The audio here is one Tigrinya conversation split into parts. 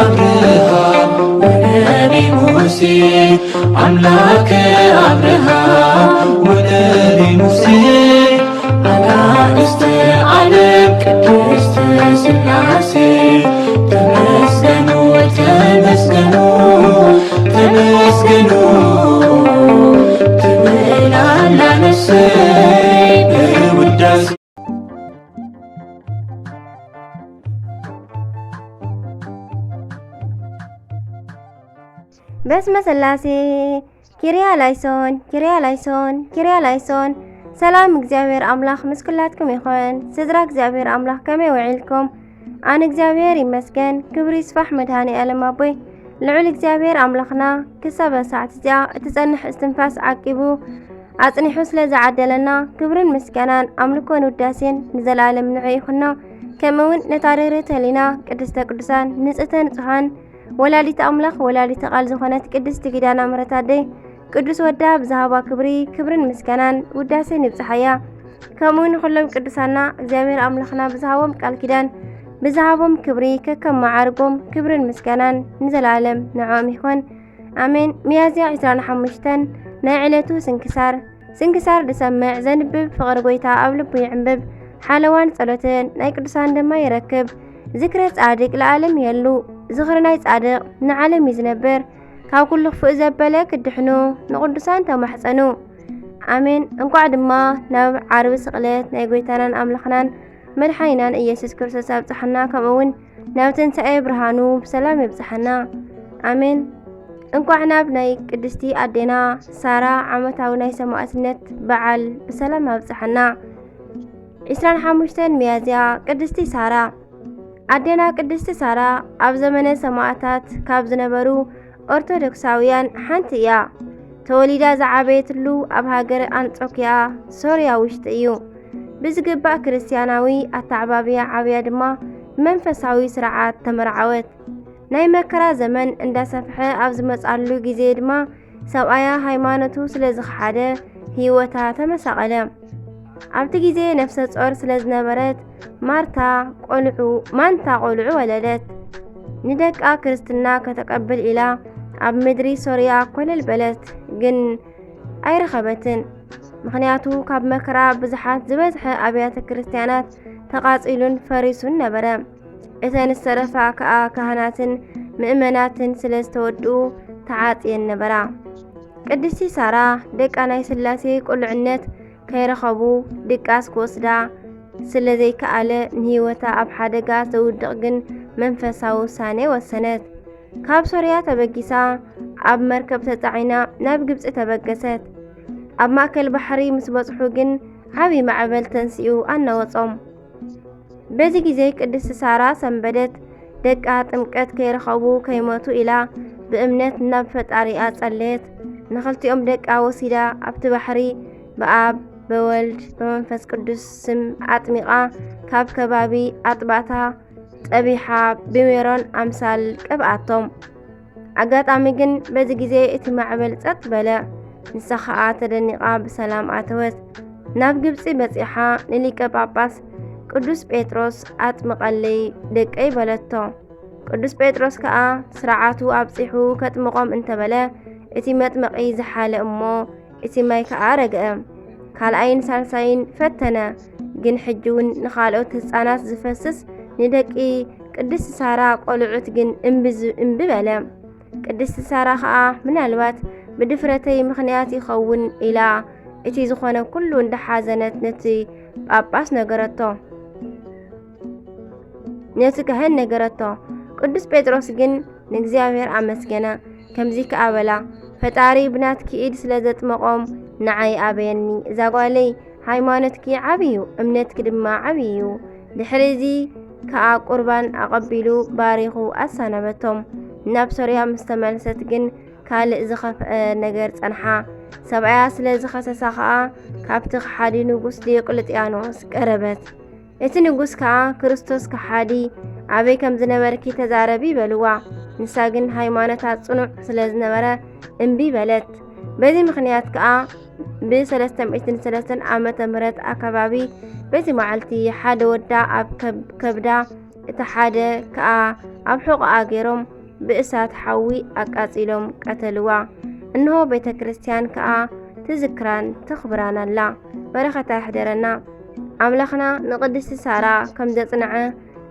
አብርሃም ወነቢ ሙሴ፣ አምላከ አብርሃም ወነቢ ሙሴ፣ አጋእዝተ ዓለም ቅድስት ሥላሴ፣ ተመስገኑ፣ ተመስገኑ፣ ተመስገኑ ትብል ኣላ ነፍሰይ በውዳሴ። በስመ ሥላሴ። ኪርያ ላይሶን፣ ኪርያ ላይሶን፣ ኪርያ ላይሶን። ሰላም እግዚኣብሔር ኣምላኽ ምስ ኩላትኩም ይኹን። ስድራ እግዚኣብሔር ኣምላኽ ከመይ ውዒልኩም? ኣነ እግዚኣብሔር ይመስገን፣ ክብሪ ይስፋሕ መድኃኔ ዓለም ኣቦይ። ልዑል እግዚኣብሔር ኣምላኽና ክሳብ ሳዕት እዚኣ እትጸንሕ እስትንፋስ ዓቂቡ ኣጽኒሑ ስለ ዝዓደለና ክብርን ምስጋናን ኣምልኮን ውዳሴን ንዘለኣለም ንዑ ይኹኖ። ከምኡ እውን ነታ ርህርህቲ ህሊና ቅድስተ ቅዱሳን ንጽህተ ንጹሃን ወላዲት ኣምላኽ ወላዲት ቃል ዝኾነት ቅድስቲ ኪዳነ ምሕረት ኣደይ ቅዱስ ወዳ ብዝሃባ ክብሪ ክብርን ምስጋናን ውዳሴን ይብጽሓያ። ከምኡ ንኹሎም ቅዱሳና እግዚኣብሔር ኣምላኽና ብዝሃቦም ቃል ኪዳን ብዝሃቦም ክብሪ ከከም መዓርጎም ክብርን ምስጋናን ንዘለኣለም ንዕኦም ይኹን። ኣሜን። ሚያዝያ ዕስራን ሓሙሽተን ናይ ዕለቱ ስንክሳር። ስንክሳር ዝሰምዕ ዘንብብ ፍቕሪ ጐይታ ኣብ ልቡ ይዕንብብ። ሓለዋን ጸሎትን ናይ ቅዱሳን ድማ ይረክብ። ዝክረ ጻድቅ ለዓለም የሉ። ዝኽሪ ናይ ጻድቅ ንዓለም እዩ ዝነብር። ካብ ኩሉ ክፉእ ዘበለ ክድሕኑ ንቅዱሳን ተማሕጸኑ። ኣሜን። እንቋዕ ድማ ናብ ዓርቢ ስቕለት ናይ ጐይታናን ኣምላኽናን መድሓኒናን ኢየሱስ ክርስቶስ ኣብጽሓና፣ ከምኡ እውን ናብ ትንሳኤ ብርሃኑ ብሰላም የብጽሓና። ኣሜን። እንቋዕ ናብ ናይ ቅድስቲ ኣዴና ሳራ ዓመታዊ ናይ ሰማዕትነት በዓል ብሰላም ኣብጽሓና። ዕስራን ሓሙሽተን ሚያዝያ፣ ቅድስቲ ሳራ። ኣዴና ቅድስቲ ሳራ ኣብ ዘመነ ሰማዕታት ካብ ዝነበሩ ኦርቶዶክሳውያን ሓንቲ እያ። ተወሊዳ ዝዓበየትሉ ኣብ ሃገረ ኣንጾኪያ ሶርያ ውሽጢ እዩ። ብዝግባእ ክርስትያናዊ ኣተዓባብያ ዓብያ ድማ ብመንፈሳዊ ስርዓት ተመርዓወት። ናይ መከራ ዘመን እንዳሰፍሐ ኣብ ዝመጻሉ ግዜ ድማ ሰብኣያ ሃይማኖቱ ስለ ዝኸሓደ ህይወታ ተመሳቐለ። ኣብቲ ግዜ ነፍሰ ጾር ስለ ዝነበረት ማርታ ቆልዑ፣ ማንታ ቆልዑ ወለደት። ንደቃ ክርስትና ከተቀብል ኢላ ኣብ ምድሪ ሶርያ ኮለል በለት፣ ግን ኣይረኸበትን። ምኽንያቱ ካብ መከራ ብዙሓት ዝበዝሐ ኣብያተ ክርስትያናት ተቓጺሉን ፈሪሱን ነበረ። እተን ዝተረፋ ከኣ ካህናትን ምእመናትን ስለ ዝተወድኡ ተዓጽየን ነበራ። ቅድስቲ ሳራ ደቃ ናይ ሥላሴ ቁልዕነት ከይረኸቡ ድቃስ ክወስዳ ስለ ዘይከኣለ ንህይወታ ኣብ ሓደጋ ዘውድቕ ግን መንፈሳዊ ውሳኔ ወሰነት። ካብ ሶርያ ተበጊሳ ኣብ መርከብ ተጻዒና ናብ ግብጺ ተበገሰት። ኣብ ማእከል ባሕሪ ምስ በጽሑ ግን ዓቢ ማዕበል ተንሲኡ ኣናወጾም። በዚ ግዜ ቅድስቲ ሳራ ሰንበደት። ደቃ ጥምቀት ከይረኸቡ ከይሞቱ ኢላ ብእምነት ናብ ፈጣሪኣ ጸለየት። ንኽልቲኦም ደቃ ወሲዳ ኣብቲ ባሕሪ ብኣብ በወልድ በመንፈስ ቅዱስ ስም ኣጥሚቓ ካብ ከባቢ ኣጥባታ ጠቢሓ ብሜሮን ኣምሳል ቀብኣቶም። ኣጋጣሚ ግን በዚ ግዜ እቲ ማዕበል ጸጥ በለ። ንሳ ኸኣ ተደኒቓ ብሰላም ኣተወት። ናብ ግብጺ በጺሓ ንሊቀ ጳጳስ ቅዱስ ጴጥሮስ ኣጥምቐለይ ደቀይ በለቶ። ቅዱስ ጴጥሮስ ከኣ ስርዓቱ ኣብጺሑ ከጥምቖም እንተበለ እቲ መጥመቒ ዝሓለ እሞ እቲ ማይ ከኣ ረግአ። ካልኣይን ሳልሳይን ፈተነ፣ ግን ሕጂ እውን ንኻልኦት ህጻናት ዝፈስስ ንደቂ ቅድስቲ ሳራ ቆልዑት ግን እምቢ ዝ-፣ እምቢ በለ። ቅድስቲ ሳራ ኸኣ ምናልባት ብድፍረተይ ምኽንያት ይኸውን ኢላ እቲ ዝኾነ ኩሉ እንዳሓዘነት ነቲ ጳጳስ ነገረቶ። ነቲ ካህን ነገረቶ። ቅዱስ ጴጥሮስ ግን ንእግዚኣብሔር ኣመስገነ። ከምዚ ከኣ በላ፣ ፈጣሪ ብናትኪ ኢድ ስለ ዘጥመቖም ንዓይ ኣበየኒ። እዛ ጓለይ፣ ሃይማኖትኪ ዓቢ እዩ፣ እምነትኪ ድማ ዓቢ እዩ። ድሕሪ እዚ ከኣ ቁርባን ኣቐቢሉ ባሪኹ ኣሰናበቶም። ናብ ሶርያ ምስ ተመልሰት ግን ካልእ ዝኸፍአ ነገር ጸንሓ። ሰብኣያ ስለ ዝኸሰሳ ከኣ ካብቲ ከሓዲ ንጉስ ዲዮቅልጥያኖስ ቀረበት። እቲ ንጉስ ከኣ፣ "ክርስቶስ ከሓዲ፣ ኣበይ ከም ዝነበርኪ ተዛረቢ" በልዋ። ንሳ ግን ሃይማኖታ ጽኑዕ ስለ ዝነበረ እምቢ በለት። በዚ ምኽንያት ከኣ ብ ሰለስተ ሚእትን ሰለስተን ዓመተ ምህረት ኣከባቢ በዚ መዓልቲ ሓደ ወዳ ኣብ ከብ-፣ ከብዳ፣ እቲ ሓደ ከኣ ኣብ ሕቖኣ ገይሮም ብእሳት ሓዊ ኣቃጺሎም ቀተልዋ። እንሆ ቤተ ክርስቲያን ከኣ ትዝክራን ተኽብራን ኣላ። በረኸታ ይሕደረና። ኣምላኽና ንቅድስቲ ሳራ ከም ዘጽንዐ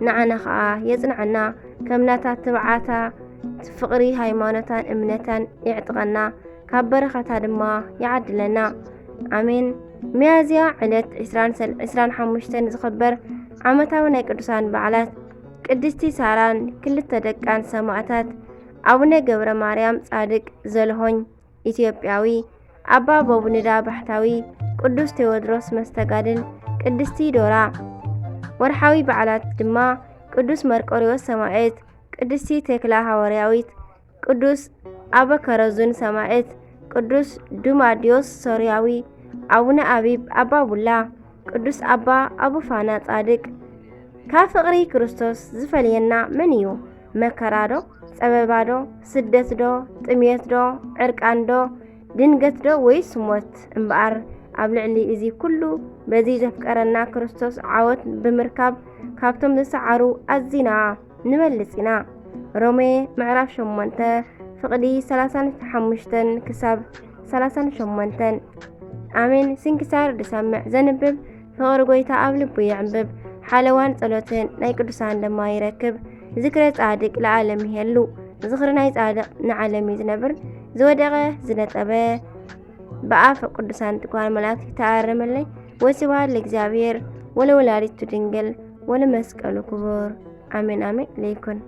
ንዓና ከኣ የጽንዐና። ከም ናታ ትብዓታ ፍቕሪ ሃይማኖታን እምነታን ይዕጥቀና፣ ካብ በረኸታ ድማ ይዓድለና። ኣሜን። ሚያዝያ ዕለት ዕስራን ሰል-፣ ዕስራን ሓሙሽተን ዝኽበር ዓመታዊ ናይ ቅዱሳን በዓላት ቅድስቲ ሳራን ክልተ ደቃን ሰማእታት ኣቡነ ገብረ ማርያም ጻድቅ ዘልሆኝ ኢትዮጵያዊ፣ ኣባ በቡንዳ ባሕታዊ፣ ቅዱስ ቴዎድሮስ መስተጋድል፣ ቅድስቲ ዶራ። ወርሓዊ በዓላት ድማ ቅዱስ መርቆሪዎስ ሰማዕት፣ ቅድስቲ ቴክላ ሃዋርያዊት፣ ቅዱስ ኣበ ከረዙን ሰማዕት፣ ቅዱስ ዱማዲዮስ ሶርያዊ፣ ኣቡነ ኣቢብ ኣባ ቡላ፣ ቅዱስ ኣባ ኣቡፋና ጻድቅ። ካብ ፍቕሪ ክርስቶስ ዝፈልየና መን እዩ? መከራ ዶ? ጸበባ ዶ? ስደት ዶ? ጥሜት ዶ? ዕርቃን ዶ? ድንገት ዶ? ወይስ ሞት? እምበኣር ኣብ ልዕሊ እዚ ኩሉ በዚ ዘፍቀረና ክርስቶስ ዓወት ብምርካብ ካብቶም ዝሰዓሩ ኣዚና ንበልጽ ኢና። ሮሜ ምዕራፍ ሸሞንተ ፍቕዲ ሰላሳን ሓሙሽተን ክሳብ ሰላሳን ሸሞንተን። ኣሜን። ስንክሳር ዝሰምዕ ዘንብብ ፍቕሪ ጎይታ ኣብ ልቡ ይዕንብብ። ሓለዋን ጸሎትን ናይ ቅዱሳን ድማ ይረክብ። ዝክረ ጻድቅ ለዓለም ይሄሉ። ዝኽሪ ናይ ጻድቕ ንዓለም እዩ ዝነብር። ዝወደቐ ዝነጠበ ብኣፈ ቅዱሳን ትጓል መላእክት ይተኣረመለይ። ወስብሐት ለእግዚኣብሔር ወለወላዲቱ ድንግል ወለመስቀሉ ክቡር። ኣሜን ኣሜን ለይኩን።